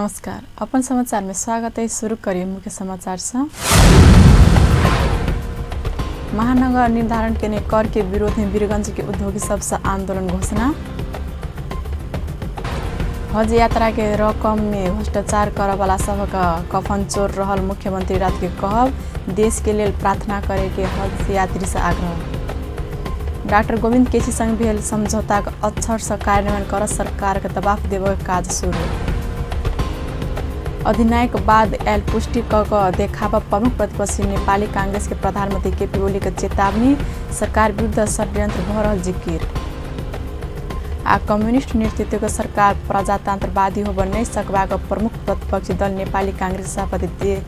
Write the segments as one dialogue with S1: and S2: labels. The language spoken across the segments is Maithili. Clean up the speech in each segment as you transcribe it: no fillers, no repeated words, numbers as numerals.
S1: नमस्कार, अपन समाचार में स्वागत है। शुरू करिए मुख्य समाचार से। महानगर निर्धारण केने कर के विरोध में वीरगंज के उद्योगी सबसे आंदोलन घोषणा। हज यात्रा के रकम में भ्रष्टाचार करऽ वाला सबक कफन चोर रहल मुख्यमंत्री राउत के कहब। देश के लेल प्रार्थना करे के हज यात्री से आग्रह। डाक्टर गोविन्द केसी संग भेल समझौताक अक्षरशः कार्यान्वयन कर सरकार के दबाव देबय काज शुरू। अधिनायक बाद आयल पुष्टि क कऽ देखाबऽ प्रमुख प्रतिपक्षी नेपाली कांग्रेस के प्रधानमंत्री केपी ओली के चेतावनी। सरकार विरुद्ध षड्यंत्र भ रहल जिकिर। आ कम्युनिस्ट नेतृत्व के सरकार प्रजातन्त्रवादी होबय नहि सकबाक प्रमुख प्रतिपक्षी दल नेपाली कांग्रेस सभापति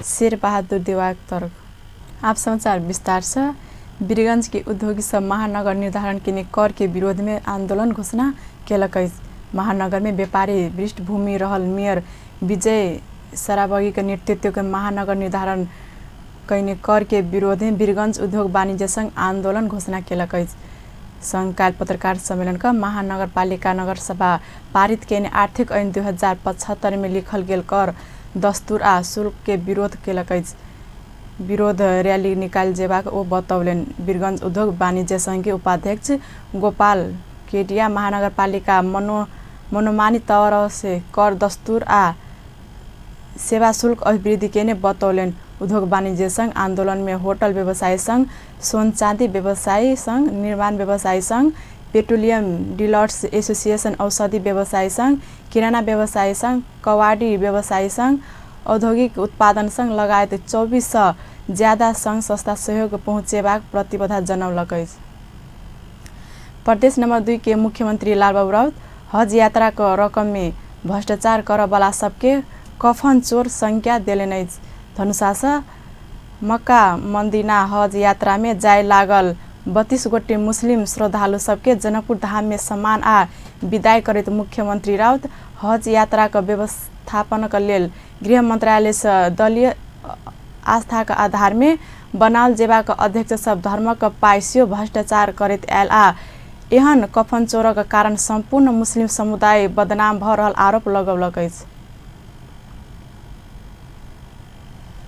S1: शेरबहादुर देउवाक तर्क। आब समाचार विस्तार से। वीरगंज के उद्योगी सब महानगर निर्धारण केने कर के विरोध में आंदोलन घोषणा केलक अछि। महानगर में व्यापारी पृष्ठभूमि रहल मेयर विजय सरावगी के नेतृत्व के महानगर निर्धारण कयने कर के विरोध में वीरगंज उद्योग वाणिज्य संघ आंदोलन घोषणा केलक अछि। संघ काल्हि पत्रकार सम्मेलन क महानगरपालिका नगरसभा पारित केने आर्थिक ऐन 2075 में लिखल गेल कर दस्तूर आ शुल्क के विरोध केलक अछि। विरोध रैली निकालि जेबाक ओ बतौलनि। वीरगंज उद्योग वाणिज्य संघ के उपाध्यक्ष गोपाल केडिया महानगरपालिका मनोमानी तरह से कर दस्तूर आ सेवा शुल्क अभिवृद्धि केने बतौलनि। उद्योग वाणिज्य संघ आंदोलन में होटल व्यवसायी संघ, सोन चांदी व्यवसायी संघ, निर्माण व्यवसायी संघ, पेट्रोलियम डीलर्स एसोसिएशन, औषधि व्यवसायी संघ, किराना व्यवसायी संघ, कबाड़ी व्यवसायी संघ, औद्योगिक उत्पादन संघ लगायत 24 सँ ज्यादा संघ संस्था सहयोग पहुँचेबाक प्रतिबद्धता जनौलक अछि। प्रदेश नंबर 2 के मुख्यमंत्री लालबाबू राउत हज यात्रा क रकम में भ्रष्टाचार करऽ वाला सबके कफन चोर संज्ञा देलनि अछि। धनुषा सँ मक्का मदीना हज यात्रा में जाय लागल 32 गोटे मुस्लिम श्रद्धालु सबके जनकपुर धाम में सम्मान आ विदाई करैत मुख्यमंत्री राउत हज यात्राक व्यवस्थापनक लेल गृह मंत्रालय सँ दलीय आस्थाक आधार में बनाओल जेबाक अध्यक्ष सब धर्मक पाइ सेहो भ्रष्टाचार करैत आयल आ एहन कफन चोरक कारण सम्पूर्ण मुस्लिम समुदाय बदनाम भ रहल आरोप लगौलक अछि।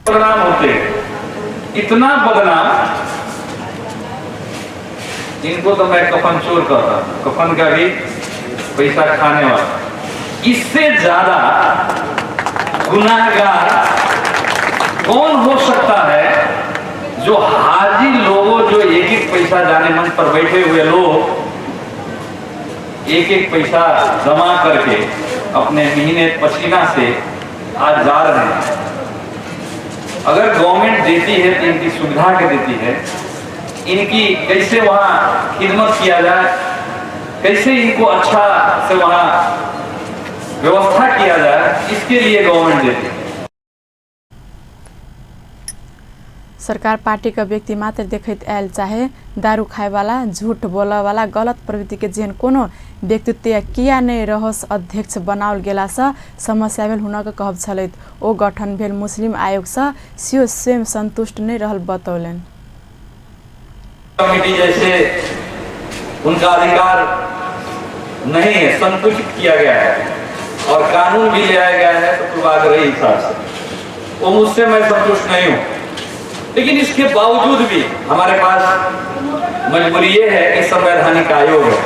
S2: बदनाम होते हैं, इतना बदनाम इनको तो मैं कफन चोर कहता हूं, कफन का भी पैसा खाने वाला। इससे ज्यादा गुनाहगार कौन हो सकता है जो हाजी लोगों, जो एक एक पैसा जाने मंच पर बैठे हुए लोग एक एक पैसा जमा करके अपने महीने पसीना से आज जा रहे हैं। अगर गवर्नमेंट देती है तो इनकी सुविधा के देती है, इनकी कैसे वहाँ खिदमत किया जाए, कैसे इनको अच्छा से वहाँ व्यवस्था किया जाए, इसके लिए गवर्नमेंट देती है।
S1: सरकार पार्टी के व्यक्ति मात्र देखैत आयल चाहे दारू खायवाला, झूठ बोलऽवाला, गलत प्रवृत्ति के जेहन कोनो व्यक्तित्व किया नहि रहोस् अध्यक्ष बनाओल गेलासँ समस्या भेल हुनक कहब छलैत। ओ गठन भेल मुस्लिम आयोगसँ सेहो स्वयं सन्तुष्ट नहि रहल बतौलनि।
S2: कमेटी जैसे उनका अधिकार नहीं है, संकुचित किया गया है और कानून भी ले आया गया है तो पूर्वाग्रही हिसाब से वो मुझसे मैं संतुष्ट नहीं हूं। लेकिन इसके बावजूद भी हमारे पास मजबूरी ये है कि संवैधानिक आयोग है,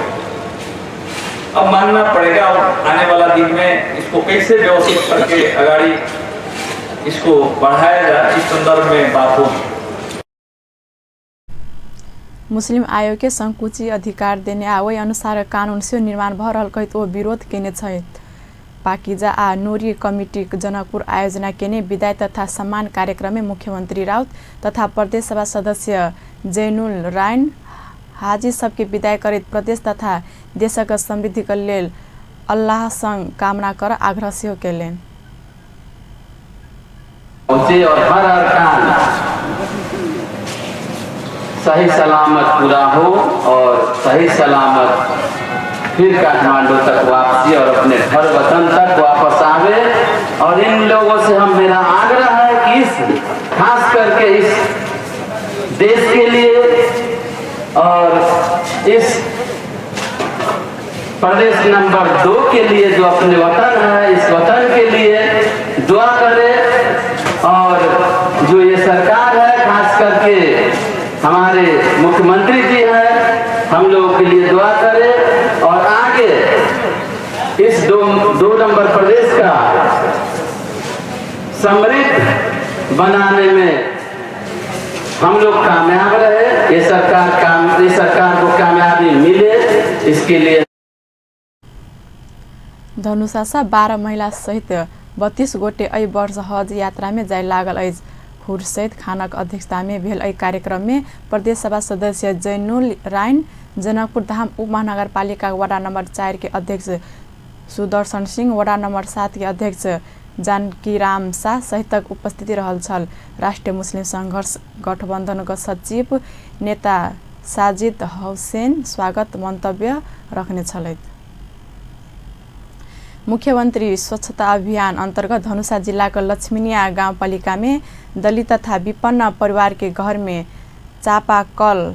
S2: अब मानना पड़ेगा। आने वाला दिन में इसको कैसे व्यवस्थित करके अगाड़ी इसको बढ़ाया जाए, इस संदर्भ में बात होगी।
S1: मुस्लिम आयोग के संकुचित अधिकार देने आ ओहि अनुसार कानून सेहो निर्माण भ रहल कहैत ओ विरोध केने छथि। पाकिजा आ नूरी कमिटी जनकपुर आयोजना केने विदाई तथा सम्मान कार्यक्रम में मुख्यमंत्री राउत तथा प्रदेश सभा सदस्य जैनुल रायन हाजी सबके विदाई करैत प्रदेश तथा देशक समृद्धिक लेल अल्लाह संग कामना कर आग्रह सेहो केलनि।
S3: पहुंचे और हर अरकान सही सलामत पूरा हो और सही सलामत फिर काठमांडू तक वापसी और अपने घर वतन तक वापस आवे। और इन लोगों से हम मेरा आग्रह है कि इस खास करके इस देश के लिए और इस प्रदेश नंबर 2 के लिए, जो अपने वतन है, इस वतन के लिए दुआ करें। और जो ये सरकार है, खास करके हमारे मुख्यमंत्री जी हैं, हम लोगों के लिए दुआ करें और आगे इस दो नंबर प्रदेश का समृद्ध बनाने में हम लोग कामयाब रहे, ये सरकार को कामयाबी मिले, इसके लिए।
S1: धनुषा 12 महिला सहित 32 गोटे एहि वर्ष हज यात्रा में जाय लागल अछि। खुर्सैद खानक अध्यक्षता में भेल एहि कार्यक्रम में प्रदेश सभा सदस्य जैनुल राइन, जनकपुर धाम उप महानगरपालिका वार्ड नंबर 4 के अध्यक्ष सुदर्शन सिंह, वार्ड नंबर 7 के अध्यक्ष जानकीराम शाह सहितक उपस्थिति रहल छल। राष्ट्रिय मुस्लिम संघर्ष गठबंधनक सचिव नेता साजिद हुसैन स्वागत मंतव्य रखने छलथि। मुख्यमंत्री स्वच्छता अभियान अंतर्गत धनुषा जिलाक लक्ष्मीनिया गाउँपालिका में दलित तथा विपन्न परिवार के घर में चापाकल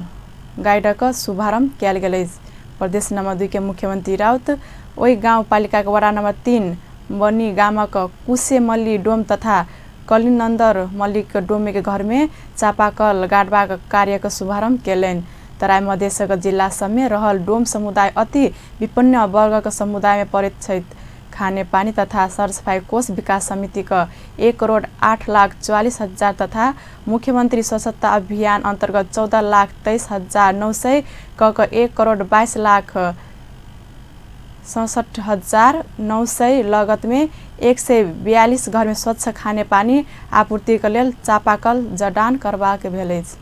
S1: गाइडक शुभारंभ कयल गेल अछि। प्रदेश नंबर 2 के मुख्यमंत्री राउत ओहि गाउँपालिका के वार्ड नंबर 3 बनी गामक कुशे मल्ली डोम तथा कलिनन्दर मल्लिक डोमे के घर में चापाकल गाड़बाक कार्यक शुभारंभ कयलनि। तराई मधेशक जिला सबमे रहल डोम समुदाय अति विपन्न वर्गक समुदाय में पड़ैत छथि। खानेपानी तथा सरसफाई कोष विकास समिति का 1,08,44,000 तथा मुख्यमंत्री स्वच्छता अभियान अंतर्गत 14,23,900 क 1,22,67,900 लागत में 142 घर में स्वच्छ खानेपानी आपूर्ति के लेल चापाकल जडान करबाक भेल अछि।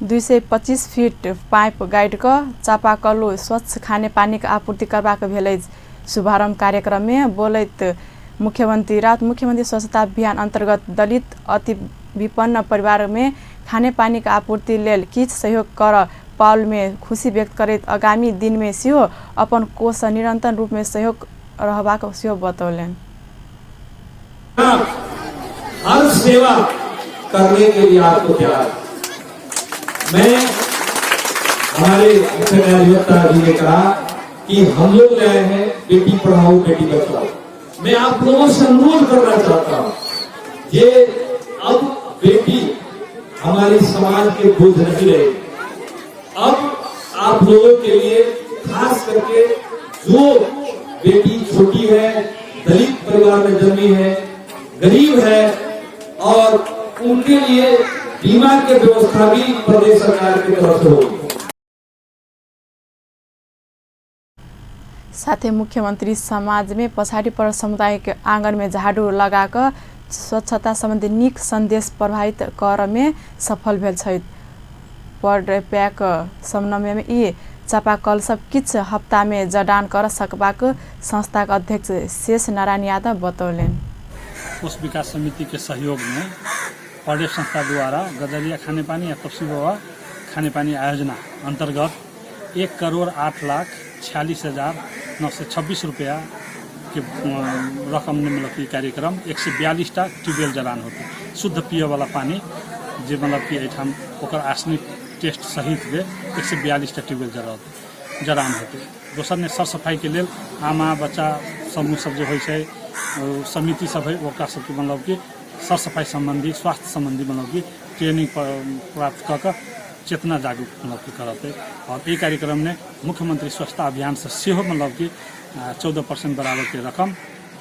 S1: 225 फीट पाइप गाइड क चापाकलो स्वच्छ खानेपानी के आपूर्ति करबाक भेल अछि। शुभारंभ कार्यक्रम में बोलैत मुख्यमंत्री राउत मुख्यमंत्री स्वच्छता अभियान अंतर्गत दलित अति विपन्न परिवार में खानेपानी के आपूर्ति लेल किछु सहयोग कर पाओल में खुशी व्यक्त करैत आगामी दिन में सेहो अपन कोष निरंतर रूप में सहयोग रहबाक सेहो बतौलनि।
S4: हर सेवा करने के लिए आपको तैयार। मैं हमारे मुख्य न्यायाधिवक्ता जी ने कहा कि हम लोग लाए हैं बेटी पढ़ाओ बेटी बचाओ। मैं आप लोगों से अनुरोध करना चाहता हूं, ये अब बेटी हमारे समाज के बोझ नहीं रहेगी। अब आप लोगों के लिए खास करके जो बेटी छोटी है, दलित परिवार में जन्मी है, गरीब है, और उनके लिए बीमा की व्यवस्था भी प्रदेश सरकार की तरफ से होगी।
S1: साथै मुख्यमंत्री समाज में पछाडि परल समुदाय के आंगन में झाडू लगाक स्वच्छता संबंधी नीक संदेश प्रभावित कर में सफल भेल छथि। पडप्याक समन्वय में ई चापाकल सब किछु हप्ता में जडान कर सकबाक संस्थाक अध्यक्ष शेष नारायण यादव बतौलनि।
S5: कोष विकास समिति के सहयोग में प्रदेश संस्था द्वारा गजरिया खानेपानी या तपसी बाबा खानेपानी आयोजना अंतर्गत 1,08,46,926 रुपया के रकम में मतलब कि कार्यक्रम 142 टा ट्यूबवेल जड़ान होते शुद्ध पिए वाला पानी जे मतलब कि एहिठाम ओकर आर्सेनिक टेस्ट सहित के 142 टा ट्यूबवेल जड़ान होते। दोसर ने सर सफाई के लेल आमा बच्चा समूह सब जो होइ छै समिति सब है ओकरा सबके मतलब कि सर सफाई संबंधी स्वास्थ्य संबंधी मतलब कि ट्रेनिंग प्राप्त कऽ कऽ चेतना जागरूक मतलब कि करतै। और एहि कार्यक्रम में मुख्यमंत्री स्वच्छता अभियान से सेहो मतलब कि 14% बराबर के रकम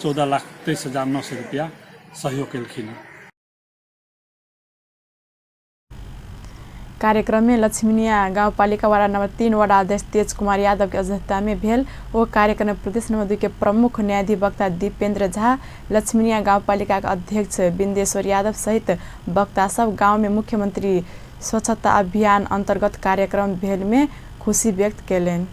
S5: 14,23,900 रुपया सहयोग केलखिन।
S1: कार्यक्रम में लक्ष्मीनिया गाउँपालिका वार्ड नंबर 3 वडा अध्यक्ष तेज कुमार यादव के अध्यक्षता में भेल ओ कार्यक्रम में प्रदेश नंबर 2 के प्रमुख न्यायाधिवक्ता दीपेंद्र झा, लक्ष्मीनिया गाउँपालिका के अध्यक्ष बिंदेश्वर यादव सहित वक्ता सब गाँव में मुख्यमंत्री स्वच्छता अभियान अंतर्गत कार्यक्रम भेल में खुशी व्यक्त केलनि।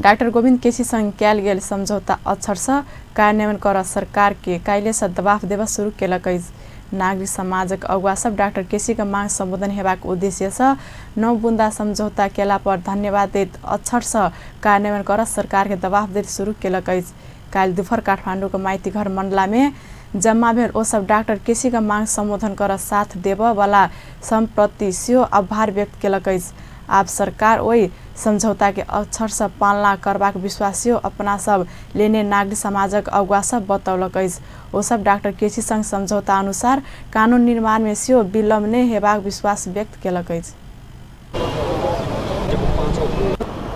S1: डाक्टर गोविन्द केसी संग कयल गेल समझौता अक्षरशः कार्यान्वयन कर सरकार के काल्हिसँ दबाव देबऽ शुरू केलक अछि। नागरिक समाजक अगुवा सब डाक्टर केसी के मांग सम्बोधन हेबाक उद्देश्यसँ 9 बुंदा समझौता केला पर धन्यवाद दैत अक्षरशः कार्यान्वयन कर सरकार के दबाव दैत शुरू केलक अछि। काल्हि दुपहर काठमाडौँको माइतीघर मण्डला में जम्मा भेल ओ सब डाक्टर केसीके मांग सम्बोधन कर साथ देबऽ वाला सम्प्रति सेहो आभार व्यक्त केलक अछि। आब सरकार ओहि समझौताके अक्षरशः पालना करबाक विश्वास सेहो अपना सब लेने नागरिक समाजक अगुवा सब बतौलक अछि। ओ सब डाक्टर केसी संग समझौता अनुसार कानून निर्माणमे सेहो विलम्ब नहि हेबाक विश्वास व्यक्त केलक अछि।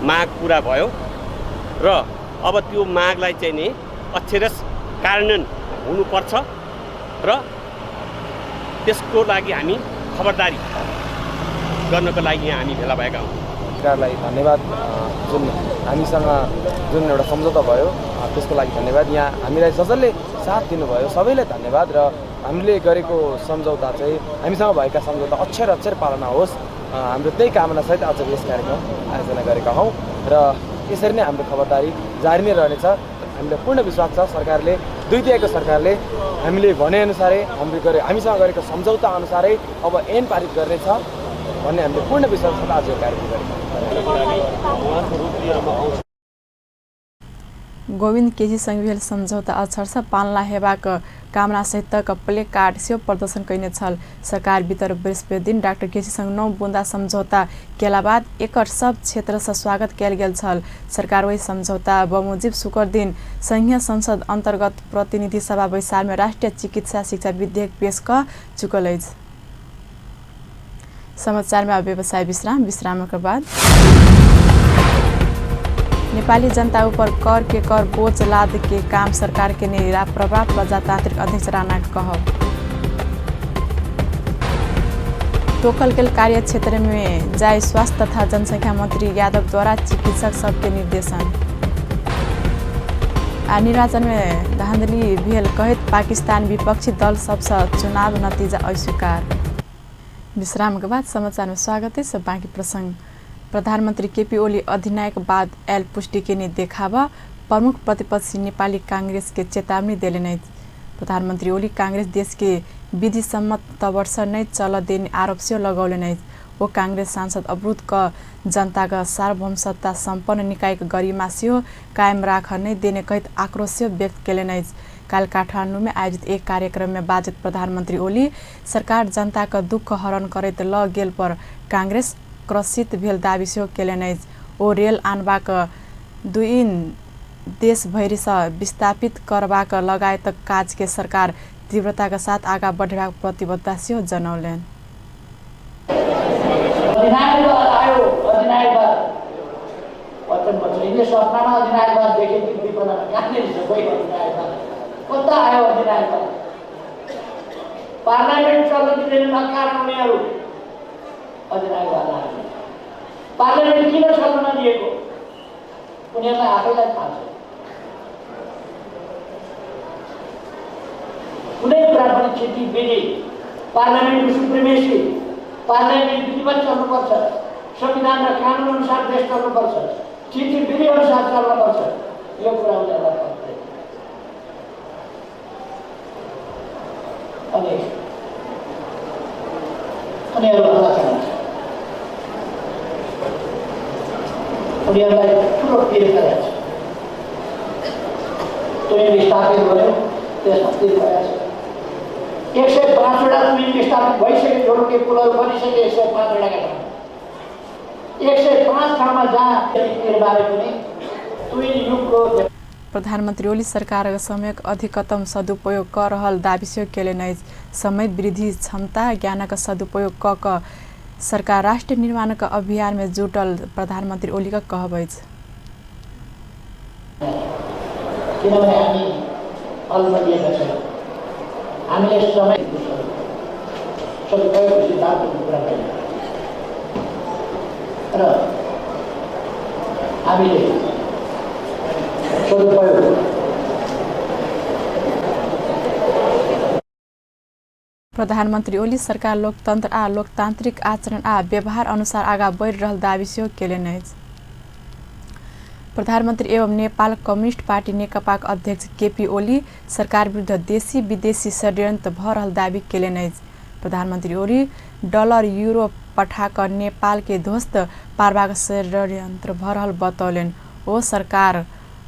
S6: माग पुरा भयो र अब त्यो मागलाई चाहिँ नि अक्षरश कार्यान्वयन हुनुपर्छ र त्यसको लागि हामी खबरदारी गर्नको लागि यहाँ हामी भेला भएका हौँ।
S7: सरकारलाई धन्यवाद, जुन हामीसँग जुन एउटा सम्झौता भयो त्यसको लागि धन्यवाद। यहाँ हामीलाई जसले साथ दिनुभयो सबैलाई धन्यवाद र हामीले गरेको सम्झौता चाहिँ हामीसँग भएका सम्झौता अक्षर अक्षर पालना होस्, हाम्रो त्यही कामनासहित आज यस कार्यक्रम आयोजना गरेका हौँ र यसरी नै हाम्रो खबरदारी जारी नै रहनेछ। हामीलाई पूर्ण विश्वास छ सरकारले, दुई तिहाईको सरकारले हामीले भनेअनुसारै हामीसँग गरेको सम्झौता अनुसारै अब ऐन पारित गर्नेछ भन्ने हामीले पूर्ण विश्वास छ। आज यो कार्यक्रम गरेका।
S1: गोविन्द केसीसँग भेल सम्झौता अक्षरशः पालना हेबाक कामना सहितक प्ले कार्ड सेहो प्रदर्शन कयने छल। सरकार बितर बृहस्पति दिन डाक्टर केसीसँग 9 बुँदा सम्झौता केला बाद एकर सब क्षेत्रसँ स्वागत कयल गेल छल। सरकार ओहि सम्झौता बमोजिब शुक्र दिन संघीय संसद अन्तर्गत प्रतिनिधि सभा बैसारमे राष्ट्रिय चिकित्सा शिक्षा विधेयक पेश कऽ चुकल अछि। समाचारमे अब व्यवसाय विश्राम। विश्रामक बाद नेपाली जनता ऊपर कर के कर बोझ लाद के काम सरकार के ने प्रभाव प्रजातांत्रिक अध्यक्ष राणा के कहब। तोकल गेल कार्य क्षेत्र में जाय स्वास्थ्य तथा जनसंख्या मंत्री यादव द्वारा चिकित्सक सबके निर्देशन। आ निर्वाचन में धांधली भेल कहैत पाकिस्तान विपक्षी दल सबसँ चुनाव नतीजा अस्वीकार। विश्राम के बाद समाचार में स्वागत है। सब बाँकी प्रसंग। प्रधानमन्त्री केपी ओली अधिनायक बाद आयल पुष्टि के देखावा प्रमुख प्रतिपक्षी नेपाली कांग्रेस के चेतावनी देले। प्रधानमन्त्री ओली कांग्रेस देश के विधि सम्मत तवरसँ नै चल देने आरोप सेहो लगौलनि। ओ कांग्रेस सांसद अवरुद्ध क जनताक सार्वभौम सत्ता सम्पन्न निकायक गरिमा सेहो कायम राख नै देने कहैत आक्रोश सेहो व्यक्त केलनि। काल काठमाडौँमे आयोजित एक कार्यक्रममे बाजैत प्रधानमन्त्री ओली सरकार जनताक दुःख हरण करैत ल गेल पर कांग्रेस क्रसित भेल दावी सेहो केलनि। ओ रेल आनबाक दुइन देशभरिसँ विस्थापित करबाक लगायतक काजके सरकार तीव्रताका साथ आगा बढ़ेबाक प्रतिबद्धता सेहो जनौलनि।
S8: पार्लियामेन्ट चल्न दिँदैन कानुनीहरू अधिनायकवाद आयो। पार्लियामेन्ट किन चल्न नदिएको उनीहरूलाई आफैलाई थाहा छ। कुनै कुरा पनि क्षति विधि पार्लियामेन्टको सुप्रिमेसी, पार्लियामेन्ट विधिवत चल्नुपर्छ, संविधान र कानुन अनुसार देश चल्नुपर्छ, क्षति विधि अनुसार चल्नुपर्छ, यो कुरा उनीहरूलाई पर्दैन। अनि उनीहरू हल्ला चलाउँछ, उनीहरूलाई ठुलो पिर परेको छ। तुइन विस्थापित भयो, त्यसमा पिर परेको छ। 105वटा तुइन विस्थापित भइसक्यो, झोलुके पुलहरू बनिसके 105वटा ठाउँमा, 105 ठाउँमा जहाँ पिर बारे पनि तुइन युगको।
S1: प्रधानमन्त्री ओली सरकारक समयक अधिकतम सदुपयोग क रहल दावी सेहो केलनि। समय वृद्धि क्षमता ज्ञानक सदुपयोग क क सरकार राष्ट्र निर्माणक अभियानमे जुटल प्रधानमन्त्री ओलीक कहब अछि।
S8: किनभने हामी अल्मलिएका छैनौँ, हामीले समय सदुपयोगको सिद्धान्तको कुरा गर्यौँ र हामीले सदुपयोग
S1: प्रधानमन्त्री ओली सरकार लोकतन्त्र आ लोकतान्त्रिक आचरण आ व्यवहार अनुसार आगा बढ़ि रहल दावी सेहो केलनि अछि। प्रधानमन्त्री एवं नेपाल कम्युनिस्ट पार्टी नेकपाक अध्यक्ष केपी ओली सरकार विरुद्ध देशी विदेशी षड्यन्त्र भ रहल दावी केलनि अछि। प्रधानमन्त्री ओली डलर यूरो पठा क नेपाल के ध्वस्त पारबाक षड्यन्त्र भ रहल बतौलनि। ओ सरकार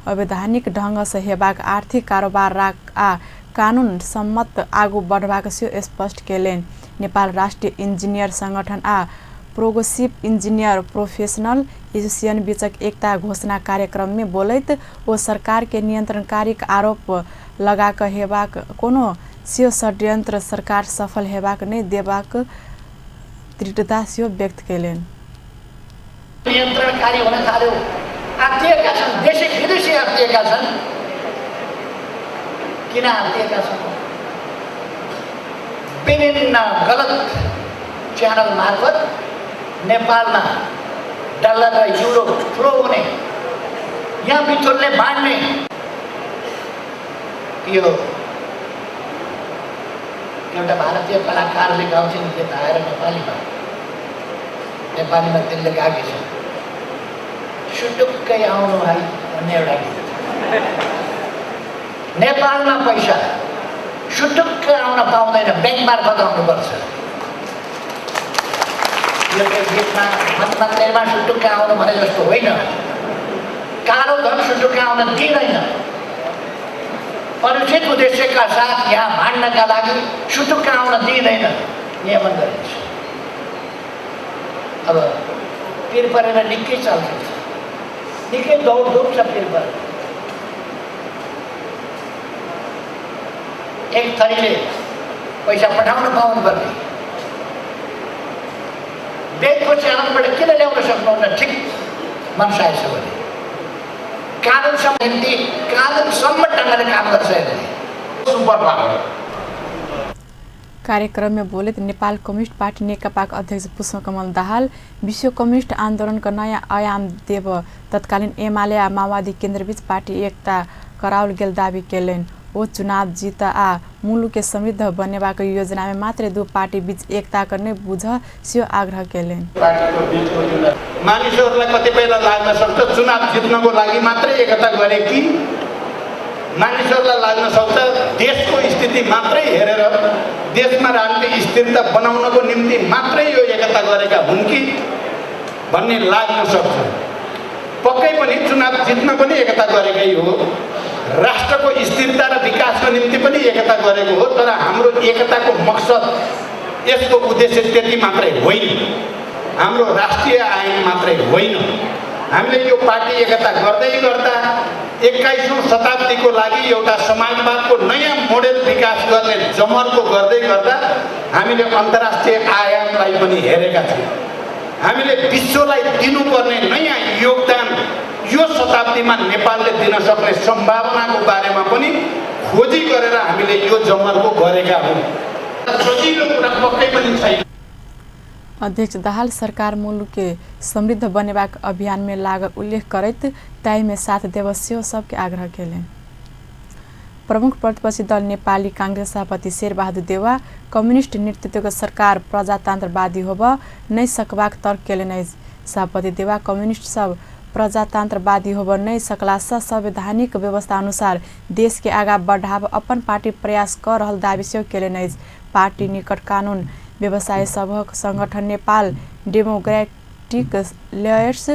S1: अवैधानिक ढंगसँ हेबाक आर्थिक कारोबार आ कानून सम्मत आगू बढ़बाक सेहो स्पष्ट केलनि। नेपाल राष्ट्रिय इंजीनियर संगठन आ प्रोग्रेसिव इंजीनियर प्रोफेसनल एसोसिएशन बीचक एकता घोषणा कार्यक्रम में बोलैत ओ सरकार के नियंत्रणकारीक आरोप लगा कऽ हेबाक कोनो सेहो षड्यंत्र सरकार सफल हेबाक नहि देबाक दृढ़ता सेहो व्यक्त केलनि।
S8: नियन्त्रणकारी हुन थाल्यो। आत्तिएका छन्, देशी विदेशी आत्तिएका छन्। किन आत्तिएका छन्? विभिन्न गलत च्यानल मार्फत नेपालमा डलर र युरो फ्लो हुने, यहाँ बिथोल्ने बाँड्ने यो एउटा भारतीय कलाकारले गाउँछन् गीत आएर नेपालीमा, नेपालीमा त्यसले गाएकी छ, सुटुक्कै आउनु भाइ भन्ने एउटा गीत। नेपालमा पैसा सुटुक्कै आउन पाउँदैन, ब्याङ्क मार्फत आउनुपर्छ। यो गीतमा मन्दिरमा सुटुक्कै आउनु भने जस्तो होइन, कालो धन सुटुक्कै आउन दिँदैन। अनुचित उद्देश्यका साथ यहाँ भाँड्नका लागि सुटुक्क आउन दिँदैन, नियमन गरिन्छ। अब पिर परेर निकै चल्छ, निकै दौडधुप छ पिर परेर। एक थरीले पैसा पठाउन पाउनुपर्ने, ब्याङ्कको च्यानलबाट किन ल्याउन सक्नुहुन्न? ठिक मनसाय छ भने कानुनसम्म निम्ति कानुनसम्म ढङ्गले काम गर्छ यसले।
S1: कार्यक्रम में बोलैत नेपाल कम्युनिस्ट पार्टी नेकपाक अध्यक्ष पुष्पकमल दाहाल विश्व कम्युनिस्ट आन्दोलनका नयाँ आयाम देव तत्कालीन एमाले आ माओवादी केन्द्रबीच पार्टी एकता कराओल गेल दावी केलनि। ओ चुनाव जीत आ मुलुक के समृद्ध बनेबाक योजना में मात्रै दू पार्टी बीच एकता करने बुझ सेहो आग्रह केलनि।
S9: मानिसहरूलाई कतिपयलाई लाग्न सक्छ चुनाव जित्नको लागि मात्रै एकता गरे कि, मानिसहरूलाई लाग्न सक्छ देशको स्थिति मात्रै हेरेर देशमा राजनीतिक स्थिरता बनाउनको निम्ति मात्रै यो एकता गरेका हुन् कि भन्ने लाग्न सक्छ। पक्कै पनि चुनाव जित्न पनि एकता गरेकै हो, राष्ट्रको स्थिरता र विकासको निम्ति पनि एकता गरेको हो, तर हाम्रो एकताको मकसद, यसको उद्देश्य त्यति मात्रै होइन, हाम्रो राष्ट्रिय आयन मात्रै होइन। हामीले यो पार्टी एकता गर्दै गर्दा 21औं शताब्दीको लागि एउटा समाजवादको नयाँ मोडेल विकास गर्ने जमर्को गर्दै गर्दा हामीले अन्तर्राष्ट्रिय आयामलाई पनि हेरेका छौँ। हामीले विश्वलाई दिनुपर्ने नयाँ योगदान यो शताब्दीमा नेपालले दिन सक्ने सम्भावनाको बारेमा पनि खोजी गरेर हामीले यो जमर्को गरेका हौँ। सजिलो कुरा पक्कै पनि छैन।
S1: अध्यक्ष दाहाल सरकार मुलुक के समृद्ध बनेबाक अभियान में लागल उल्लेख करैत ताहिमे साथ देब सेहो सबके आग्रह केलनि। प्रमुख प्रतिपक्षी दल नेपाली कांग्रेस सभापति शेरबहादुर देउवा कम्युनिस्ट नेतृत्वको सरकार प्रजातन्त्रवादी होब नहि सकबाक तर्क केलनि अछि। सभापति देउवा कम्युनिस्ट सब प्रजातन्त्रवादी होब नहि सकलासँ संवैधानिक व्यवस्था अनुसार देश के आगा बढ़ाब अपन पार्टी प्रयास क रहल दावी सेहो केलनि अछि। पार्टी निकट कानून व्यवसाय सभक संगठन नेपाल डेमोक्रेटिक लयर्स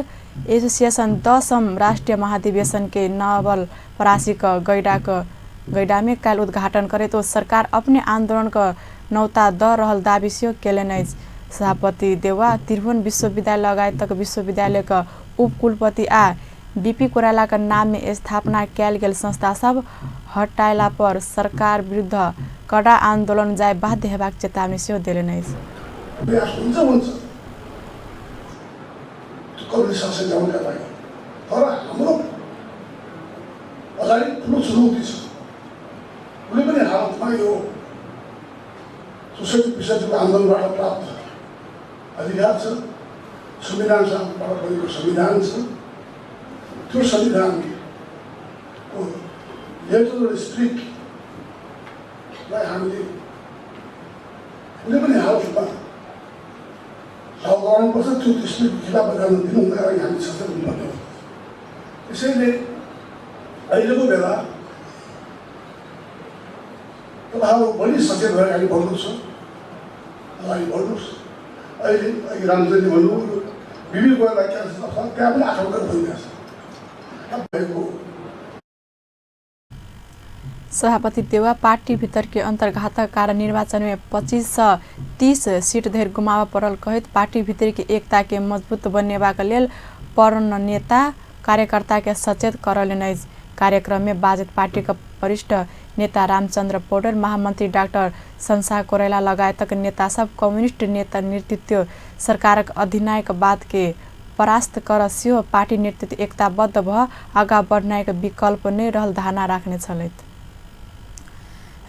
S1: एसोसिएशन 10औं राष्ट्रिय महाधिवेशन के नवलपरासीक गैडामे काल्हि उद्घाटन करैत ओ सरकार अपने आन्दोलनक नौता द रहल दावी सेहो केलनि अछि। सभापति देउवा त्रिभुवन विश्वविद्यालय लगायतक विश्वविद्यालयक उपकुलपति आ बीपी कोइरालाक नाम में स्थापना कयल गेल संस्था सब हटायला पर सरकार विरुद्ध कडा आन्दोलन जाय बाध्य हेबाक चेतावनी सेहो देलनि अछि।
S10: तर हाम्रो अगाडि ठुलो चुनौती छ। कुनै पनि हालतमा यो सोसाइटी विसर्जनको आन्दोलनबाट प्राप्त अधिकार छ, संविधानबाट बनेको संविधान छ, त्यो संविधानको लेटर स्पिरिटलाई हामीले कुनै पनि हालतमा लागू गराउनुपर्छ। त्यो स्पिरिटको खिलाफ जान दिनुहुँदैन, हामी सचेत हुनुपर्ने हो। त्यसैले अहिलेको बेला तपाईँहरू बढी सचेत भएर अगाडि बढ्नुहोस्, अगाडि बढ्नुहोस्। अहिले अघि रामचन्द्रले भन्नुभयो विभिन्न कुरालाई क्यान्सर त्यहाँ पनि आक्रमण भइरहेछ भएको।
S1: सभापति देउवा पार्टी भीतर के अंतर्घातक कारण निर्वाचन में 25 से 30 सीट धरि गुमाबऽ पड़ल कहैत पार्टी भीतर के एकता के मजबूत बनेबाक लेल प्रण नेता कार्यकर्ता के सचेत करौलनि अछि। कार्यक्रम में बाजैत पार्टी के वरिष्ठ नेता रामचंद्र पौडेल, महामंत्री डाक्टर शमशाह कोइराला लगायतक नेता सब कम्युनिस्ट नेता नेतृत्व सरकारक अधिनायक बात के परास्त कर सेहो पार्टी नेतृत्व एकताबद्ध भ आगा बढ़नाइक विकल्प नै रहल धारणा राखने छलथि।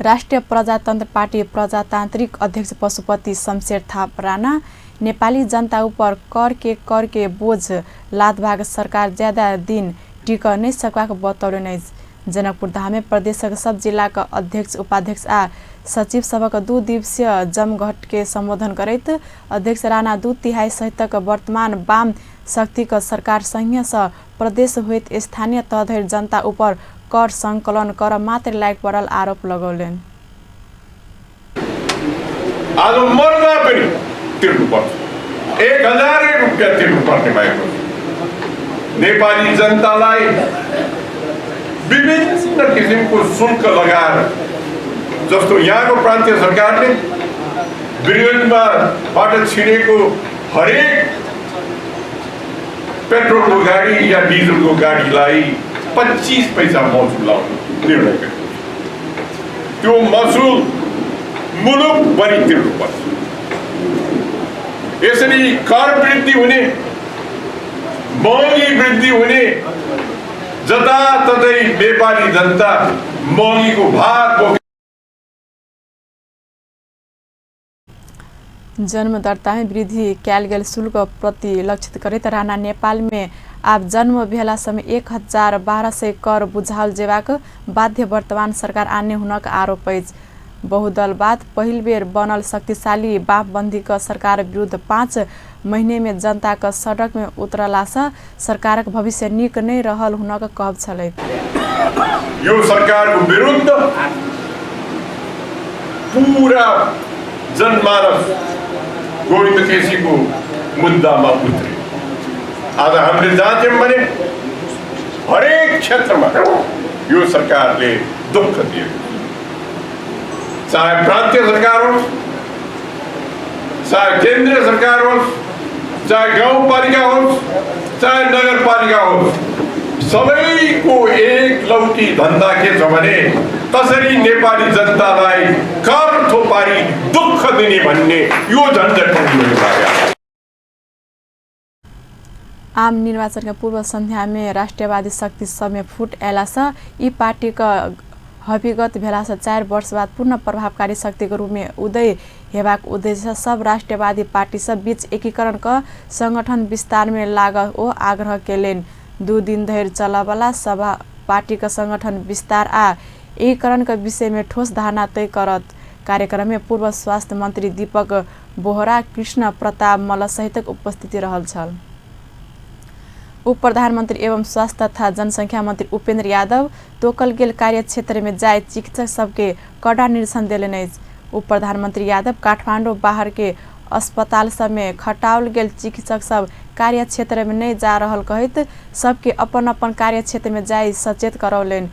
S1: राष्ट्रिय प्रजातन्त्र पार्टी प्रजातान्त्रिक अध्यक्ष पशुपति शमशेर थापा राणा नेपाली जनता उपर कर के बोझ लादबाक सरकार ज्यादा दिन टिक नै सकबाक बतौलनि अछि। जनकपुर धाममे प्रदेशक सब जिलाक अध्यक्ष, उपाध्यक्ष आ सचिव सभक 2 दिवसीय जमघट के सम्बोधन करैत अध्यक्ष राणा 2/3 सहितक वर्तमान वाम शक्तिक सरकार संघीय सँ प्रदेश होइत स्थानीय तह धरि जनता उपर कर संकलन कर मात्र लागि पड़ल आरोप लगौलनि।
S11: आज मर्दा पनि तिर्नुपर्छ, 1000 रुपियाँ तिर्नुपर्ने भएको छ। नेपाली जनतालाई विभिन्न किसिमको शुल्क लगाएर, जस्तो यहाँको प्रान्तीय सरकारले वीरगञ्जबाट छिरेको हरेक पेट्रोलको गाडी या डिजलको गाडीलाई 25 पैसा महसुल लाउने निर्णय गरेको छ। त्यो महसुल मुलुकभरि तिर्नुपर्छ। यसरी कर वृद्धि हुने, महँगी वृद्धि हुने, जताततै नेपाली जनता महँगीको भार बोकेर।
S1: जन्म दर्ता में वृद्धि कयल गेल शुल्क प्रति लक्षित करैत राणा नेपाल में आब जन्म भेला समय 1200 कर बुझाओल जेबाक बाध्य वर्तमान सरकार आने हुनक आरोप अछि। बहुदलवाद पहिल बेर बनल शक्तिशाली वामबन्धीक सरकार विरुद्ध 5 महीने में जनताक सड़क में उतरलासँ सरकारक भविष्य नीक नै रहल हुनक कहब छलै।
S11: यो सरकारको विरुद्ध पूरा जनमानस गोविन्द केसीको मुद्दामा उत्रियो। आज हामीले जाँच्यौँ भने हरेक क्षेत्रमा यो सरकारले दुःख दिएको, चाहे प्रान्तीय सरकार होस्, चाहे केन्द्रीय सरकार होस्, चाहे गाउँपालिका होस्, चाहे नगरपालिका होस्, सबैको एक लौटी धन्दा के छ भने कसरी नेपाली जनतालाई कर थोपारी दुःख दिने भन्ने यो झन्झट लाग्यो।
S1: आम निर्वाचन के पूर्व संध्या में राष्ट्रवादी शक्ति सब में फूट अयलासँ ई पार्टी के हविगत भेलासँ 4 वर्ष बाद पूर्ण प्रभावकारी शक्ति के रूप में उदय हेबाक उद्देश्य सब राष्ट्रवादी पार्टी सब बीच एकीकरण क संगठन विस्तार में लागल ओ आग्रह केलनि। 2 दिन धरि चलऽवला सभा पार्टी के संगठन विस्तार आ एकीकरण के विषय में ठोस धारणा तय करत। कार्यक्रम में पूर्व स्वास्थ्य मंत्री दीपक बोहरा, कृष्ण प्रताप मल्ल सहितक उपस्थिति रहल छल। उप प्रधानमंत्री एवं स्वास्थ्य तथा जनसंख्या मंत्री उपेंद्र यादव तोकल गेल कार्यक्षेत्र में जाय चिकित्सक सबके कड़ा निर्देशन देलनि अछि। उप प्रधानमंत्री यादव काठमाडौँ बाहर के अस्पताल सब में खटाओल गेल चिकित्सक सब कार्यक्षेत्र में नहीं जा रहल कहैत सबके अपन अपन कार्यक्षेत्र में जाय सचेत करौलनि।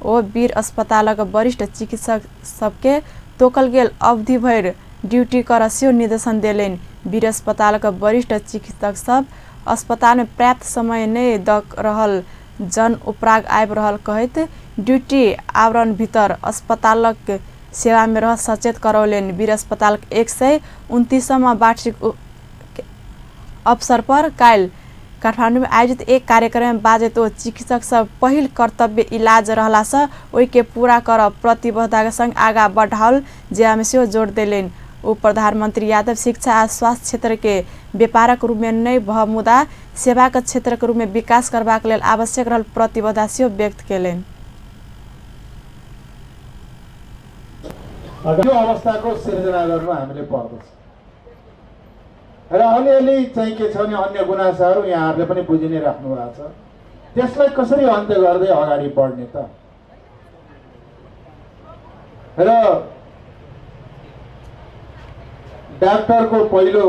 S1: ओ वीर अस्पतालक वरिष्ठ चिकित्सक सबके तोकल गेल अवधि भरि ड्यूटी कर सेहो निर्देशन देलनि। वीर अस्पतालक वरिष्ठ चिकित्सक सब अस्पताल में पर्याप्त समय नहीं द रहल जन उपराग आबि रहल कहैत ड्यूटी आवरण भीतर अस्पतालक सेवा में रह सचेत करौलनि। वीर अस्पताल 129वां वार्षिक अवसर पर काल्हि काठमाडौँ में आयोजित एक कार्यक्रम में बाजैत ओ चिकित्सक सब पहिल कर्तव्य इलाज रहलासँ ओहिके पूरा करब प्रतिबद्धताक संग आगा बढ़ाओल जेबामे सेहो जोड़ देलनि। उप प्रधानमंत्री यादव शिक्षा आ स्वास्थ्य क्षेत्र के व्यापारक रूप में नहि भ मुदा सेवाक क्षेत्रक रूप में विकास करबाक लेल आवश्यक रहल प्रतिबद्धता सेहो व्यक्त केलनि।
S12: यो अवस्थाको सिर्जना गर्नु हामीले पर्दछ र अलिअलि चाहिँ के छ भने अन्य गुनासाहरू यहाँहरूले पनि बुझि नै राख्नु भएको छ, त्यसलाई कसरी अन्त्य गर्दै अगाडि बढ्ने त? र डाक्टरको पहिलो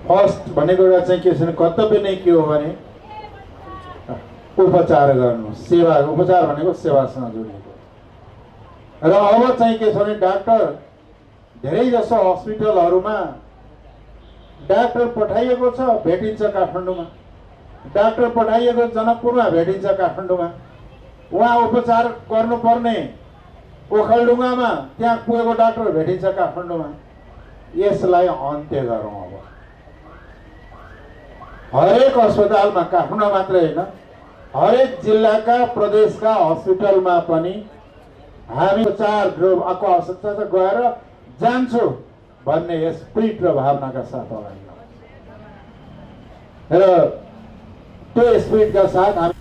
S12: फर्स्ट भनेको एउटा चाहिँ के छ भने कर्तव्य नै के हो भने उपचार गर्नु, सेवा, उपचार भनेको सेवासँग जोडिएको। र अब चाहिँ के छ भने डाक्टर धेरै जसो हस्पिटलहरूमा डाक्टर पठाइएको छ, भेटिन्छ काठमाडौँमा, डाक्टर पठाइएको जनकपुरमा भेटिन्छ काठमाडौँमा, उहाँ उपचार गर्नुपर्ने ओखलडुङ्गामा त्यहाँ पुगेको डाक्टर भेटिन्छ काठमाडौँमा। यसलाई अन्त्य गरौँ। अब हरेक अस्पतालमा, काठमाडौँ मात्रै होइन, हरेक जिल्लाका प्रदेशका हस्पिटलमा पनि हामी उपचार को आवश्यकता छ गएर जान्छु भन्ने स्पिरिट र भावनाका साथ अगाडि र त्यो स्पिरिटका साथ हामी।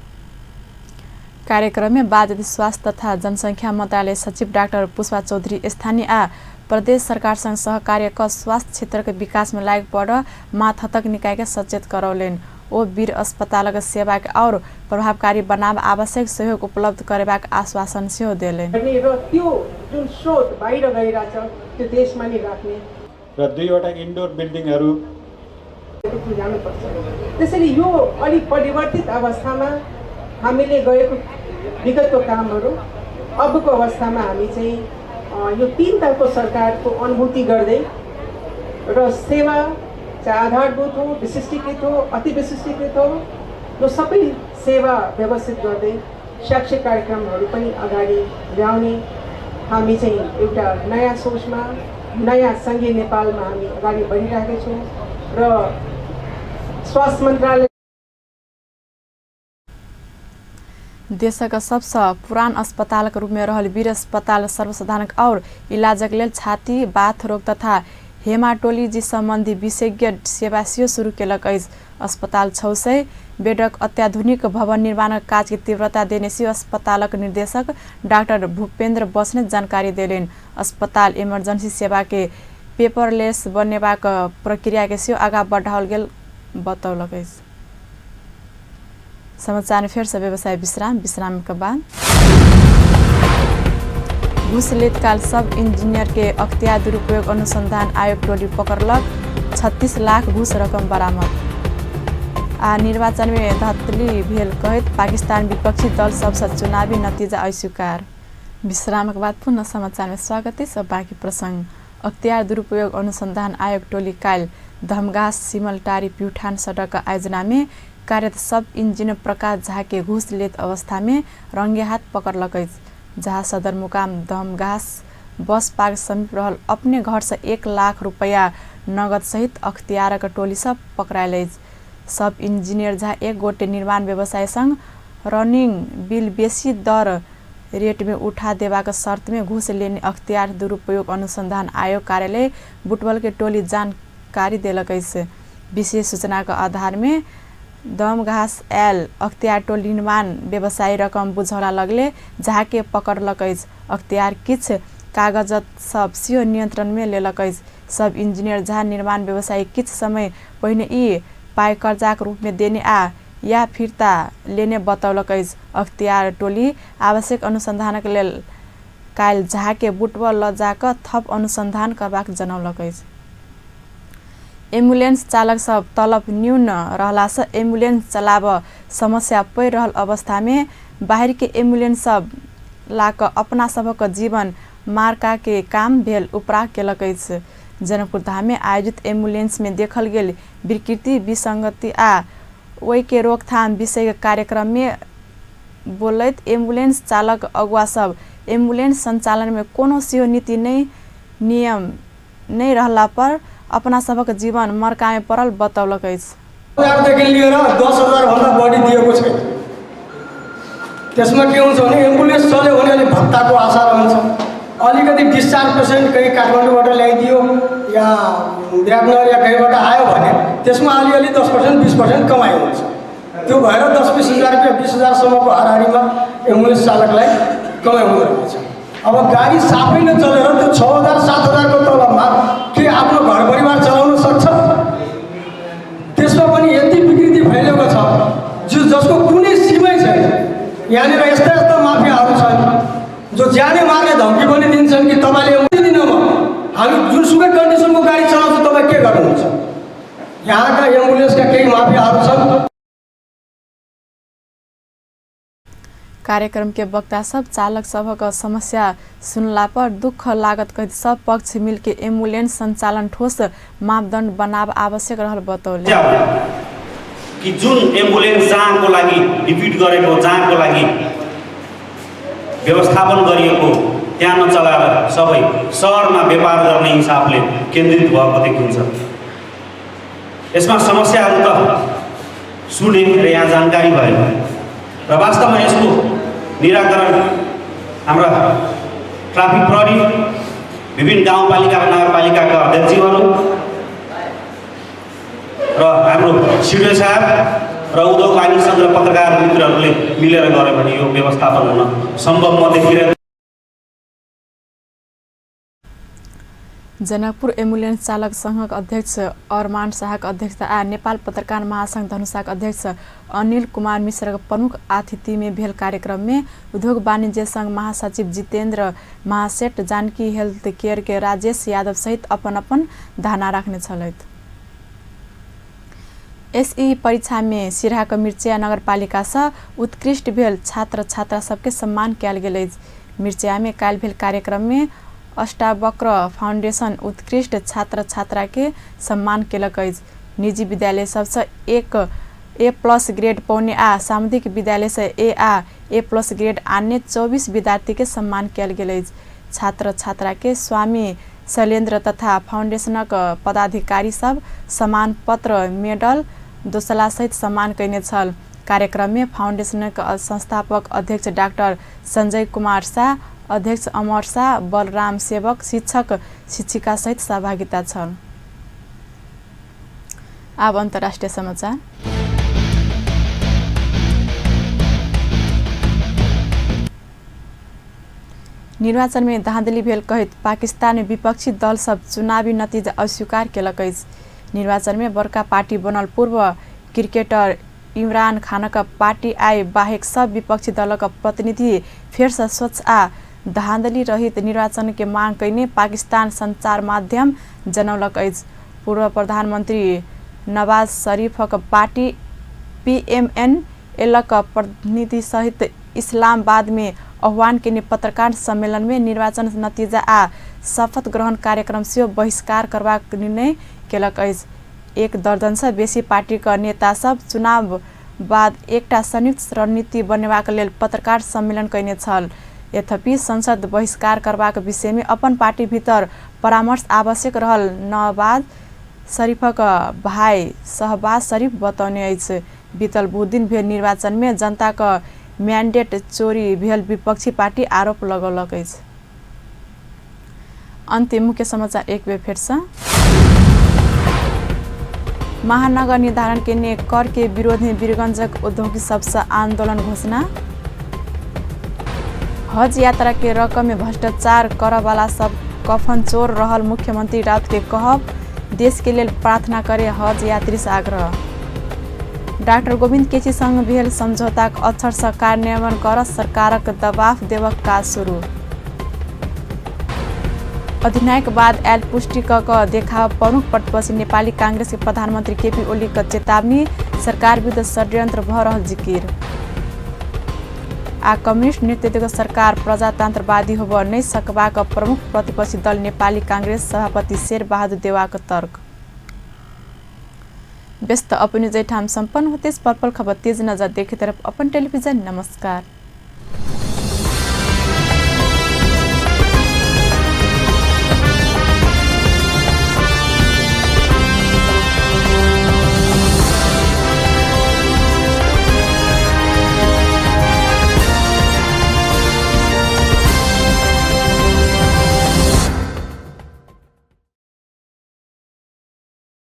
S1: कार्यक्रम में बाद स्वास्थ्य तथा जनसंख्या मंत्रालय सचिव डाक्टर पुष्पा चौधरी स्थानीय आ प्रदेश सरकार संग सहकार्य क स्वास्थ्य क्षेत्र के विकास में लाग पड़ माथतक निकाय के सचेत करौलनि। ओ वीर अस्पतालक सेवा के और प्रभावकारी बनाब आवश्यक सहयोग उपलब्ध करेबाक आश्वासन सेहो देलनि।
S13: र त्यो जुन स्रोत बाहिर गइराछ त्यो देशमा नै राख्ने
S14: र दुईवटा इन्डोर बिल्डिङहरू
S13: जानुपर्छ। त्यसैले यो अलिक परिवर्तित अवस्थामा हामीले गरेको विगतको कामहरू अबको अवस्थामा हामी चाहिँ यो तीन तहको सरकारको अनुभूति गर्दै र सेवा चाहे आधारभूत हो, विशिष्टीकृत हो, अति विशिष्टीकृत हो, यो सबै सेवा व्यवस्थित गर्दै शैक्षिक कार्यक्रमहरू पनि अगाडि ल्याउने हामी चाहिँ एउटा नयाँ सोचमा, नयाँ सङ्घीय नेपालमा हामी अगाडि बढिरहेका छौँ। र स्वास्थ्य मन्त्रालय
S1: देशक सबसँ पुरान अस्पतालक रूप में रहल वीर अस्पताल सर्वसाधारण और इलाजक लेल छाती, बाथ रोग तथा हेमाटोलोजी संबंधी विशेषज्ञ सेवा सेहो शुरू केलक अछि। अस्पताल 600 बेडक अत्याधुनिक भवन निर्माणक काज के तीव्रता देने सेहो अस्पतालक निर्देशक डाक्टर भूपेन्द्र बस्नेत जानकारी देलनि। अस्पताल इमरजेंसी सेवा के पेपरलेस बनेबाक प्रक्रिया के सेहो आगाँ बढ़ाओल गेल बतौलक अछि। समाचार में फिर से व्यवसाय विश्राम, विश्राम के बाद घूस लेत काल सब इंजीनियर के अख्तियार दुरुपयोग अनुसंधान आयोग टोली पकड़लक, 36 लाख घूस रकम बरामद। आ निर्वाचन में धांधली भेल कहैत पाकिस्तान विपक्षी दल सबसँ चुनावी नतीजा अस्वीकार। विश्राम के बाद पुनः समाचार में स्वागत है। सब बाकी प्रसंग। अख्तियार दुरुपयोग अनुसंधान आयोग टोली काल्हि धमघास सिमलटारी प्युठान सड़क आयोजना में कार्यरत सब इंजीनियर प्रकाश झा के घूस लेत अवस्था में रंगे हाथ पकड़लक अछि। झा सदरमुकाम धमघास बस पार्क समीप रहल अपने घर से 1 लाख रुपया नगद सहित अख्तियारक टोली सब पकड़ायल अछि। सब इंजीनियर झा एक गोटे निर्माण व्यवसाय संग रनिंग बिल बेसी दर रेट में उठा देबाक शर्त में घूस लेने अख्तियार दुरुपयोग अनुसंधान आयोग कार्यालय बुटवल के टोली जानकारी देलक अछि। विशेष सूचना के आधार में दमघास आयल अख्तियार टोली निर्माण व्यवसायी रकम बुझौला लगले झा के पकड़लक अछि। अख्तियार किछ कागजात सब सेहो नियंत्रण में लेलक अछि। सब इंजीनियर झा निर्माण व्यवसायी किछ समय पहिने ई पाइ कर्जाक रूप में देने आ या फिर्ता लेने बतौलक अछि। अख्तियार टोली आवश्यक अनुसंधानक लेल काल्हि झा के बुटवल ल जा क थप अनुसंधान करबाक जनौलक अछि। एम्बुलेंस चालक सब तलब न्यून रहला से एम्बुलेंस चलाब समस्या पड़ि रहल अवस्था में बाहर के एम्बुलेंस सब ला क अपना सबक जीवन मारका के काम भेल उपराग केलक अछि। जनकपुर धाम में आयोजित एम्बुलेंस में देखल गेल विकृति, विसंगति आ ओहि के रोकथाम विषय के कार्यक्रम में बोलैत एम्बुलेंस चालक अगुवा सब एम्बुलेंस संचालन में कोनो सेहो नीति नै नियम नै रहला पर अपना सबक जीवन मरकामे पड़ल बतौलक अछि।
S15: 10,000 लिएर 10,000 भन्दा बढी दिएको छैन। त्यसमा के हुन्छ भने एम्बुलेन्स चल्यो भने अलिक भत्ताको आशा रहन्छ, अलिकति डिस्चार्ज पेसेन्ट कहीँ काठमाडौँबाट ल्याइदियो या विराटनगर या कहीँबाट आयो भने त्यसमा अलिअलि 10% 20% कमाइ हुन्छ। त्यो भएर 10-20 हजार रुपियाँ 20 हजारसम्मको हाराहारीमा एम्बुलेन्स चालकलाई कमाइ हुँदो रहेछ। अब गाडी साफै नचलेर त्यो 6,000 7 हजारको तलबमा के आफ्नो घर परिवार चलाउन सक्छ? त्यसमा पनि यति विकृति फैलिएको छ जो जसको कुनै सीमै छैन। यहाँनिर यस्ता यस्ता माफियाहरू छन् जो ज्यानै मार्ने धम्की पनि दिन्छन् कि तपाईँले दिनु म हामी जुनसुकै कन्डिसनको गाडी चलाउँछौँ, तपाईँ के गर्नुहुन्छ? यहाँका एम्बुलेन्सका केही माफियाहरू छन्।
S1: कार्यक्रम के वक्ता सब चालक सभक समस्या सुनला पर दुख लागत कहैत सब पक्ष मिलके एम्बुलेंस संचालन ठोस मापदण्ड बनाब आवश्यक रहल बतौले।
S6: कि जुन एम्बुलेन्स जहाँको लागि डिप्युट गरेको, जहाँको लागि व्यवस्थापन गरिएको त्यहाँ नचलाएर सबै सहरमा व्यापार गर्ने हिसाबले केन्द्रित भएको देखिन्छ। यसमा समस्याहरू त सुने र यहाँ जानकारी भयो र वास्तवमा यसको निराकरण हाम्रा ट्राफिक प्रहरी, विभिन्न गाउँपालिका र नगरपालिकाका अध्यक्षज्यूहरू र हाम्रो सिडिओ साहब र उद्योग वाणिज्य सङ्घ र पत्रकार मित्रहरूले मिलेर गऱ्यो भने यो व्यवस्थापन हुन सम्भव म देखिरहेको।
S1: जनकपुर एम्बुलेन्स चालक संघक अध्यक्ष अरमान शाहक अध्यक्षता आ नेपाल पत्रकार महासंघ धनुषाक अध्यक्ष अनिल कुमार मिश्रक प्रमुख अतिथिमे भेल कार्यक्रममे उद्योग वाणिज्य संघ महासचिव जितेन्द्र महासेठ, जानकी हेल्थ केयर के राजेश यादव सहित अपन अपन धारणा राखने छलथि। एसई परीक्षा में सिरहाक मिर्चिया नगरपालिका से उत्कृष्ट भेल छात्र छात्रा सबके सम्मान कयल गेल अछि। मिर्चिया में काल्हि भेल कार्यक्रम में अष्टावक्र फाउंडेशन उत्कृष्ट छात्र छात्रा के सम्मान केलक अछि। निजी विद्यालय सबसँ एक A+ grade पौने आ सामुदायिक विद्यालय से ए आ A+ grade आने 24 विद्यार्थी के सम्मान कयल गेल अछि। छात्र छात्रा के स्वामी शैलेन्द्र तथा फाउंडेशनक पदाधिकारी सब सम्मान पत्र, मेडल, दोसला सहित सम्मान कयने छल। कार्यक्रम में फाउंडेशनक संस्थापक अध्यक्ष डाक्टर संजय कुमार शाह, अध्यक्ष अमर शाह, बलराम सेवक, शिक्षक शिक्षिका सहित सहभागिता छल। अब अंतर्राष्ट्रीय समाचार। निर्वाचन में धांधली भेल कहैत पाकिस्तान में विपक्षी दल सब चुनावी नतीजा अस्वीकार केलक अछि। निर्वाचन में बड़का पार्टी बनल पूर्व क्रिकेटर इमरान खानक पार्टी आइ बाहेक सब विपक्षी दलक प्रतिनिधि फेरसँ स्वच्छ आ धांधली रहित निर्वाचन के मांग कयने पाकिस्तान संचार माध्यम जनौलक अछि। पूर्व प्रधानमंत्री नवाज शरीफक पार्टी पीएमएन-एलक प्रतिनिधि सहित इस्लामाबाद में आह्वान केने पत्रकार सम्मेलन में निर्वाचन नतीजा आ शपथ ग्रहण कार्यक्रम सेहो बहिष्कार करबाक निर्णय केलक अछि। एक दर्जन से बेसी पार्टीक नेता सब चुनाव बाद एकटा संयुक्त रणनीति बनेबाक लेल पत्रकार सम्मेलन कयने छल। यद्यपि संसद बहिष्कार करबाक विषय में अपन पार्टी भीतर परामर्श आवश्यक रहल नवाज शरीफक भाई शहबाज शरीफ बतौने अछि। बीतल बुध दिन भेल निर्वाचन में जनताक म्यान्डेट चोरी भेल विपक्षी पार्टी आरोप लगौलक अछि। अन्तिम मुख्य समाचार एक बेर फेरसँ। महानगर निर्धारण केने कर के विरोध में वीरगंजक उद्योगी सबसँ आंदोलन घोषणा। हज यात्रा के रकम में भ्रष्टाचार करवाला सब कफन चोर रहल मुख्यमंत्री राउत के कहब, देश के लेल प्रार्थना करे हज यात्री से आग्रह। डाक्टर गोविन्द केसी संग भेल समझौताक अक्षरशः कार्यान्वयन कर सरकारक दबाव देबक काज शुरू। अधिनायक बाद आयल पुष्टि क देखाव प्रमुख प्रतिपक्षी नेपाली कांग्रेस के प्रधानमंत्री केपी ओली के चेतावनी, सरकार विरुद्ध षड्यंत्र भ रहल जिकिर। आ कम्युनिस्ट नेतृत्वक सरकार प्रजातन्त्रवादी होब नहि सकबाक प्रमुख प्रतिपक्षी दल नेपाली कांग्रेस सभापति शेरबहादुर देवाक तर्क। व्यस्त अपने जैठाम सम्पन्न होते पल पल खबर तेज नजर देखे तरफ अपन टेलिभिजन। नमस्कार।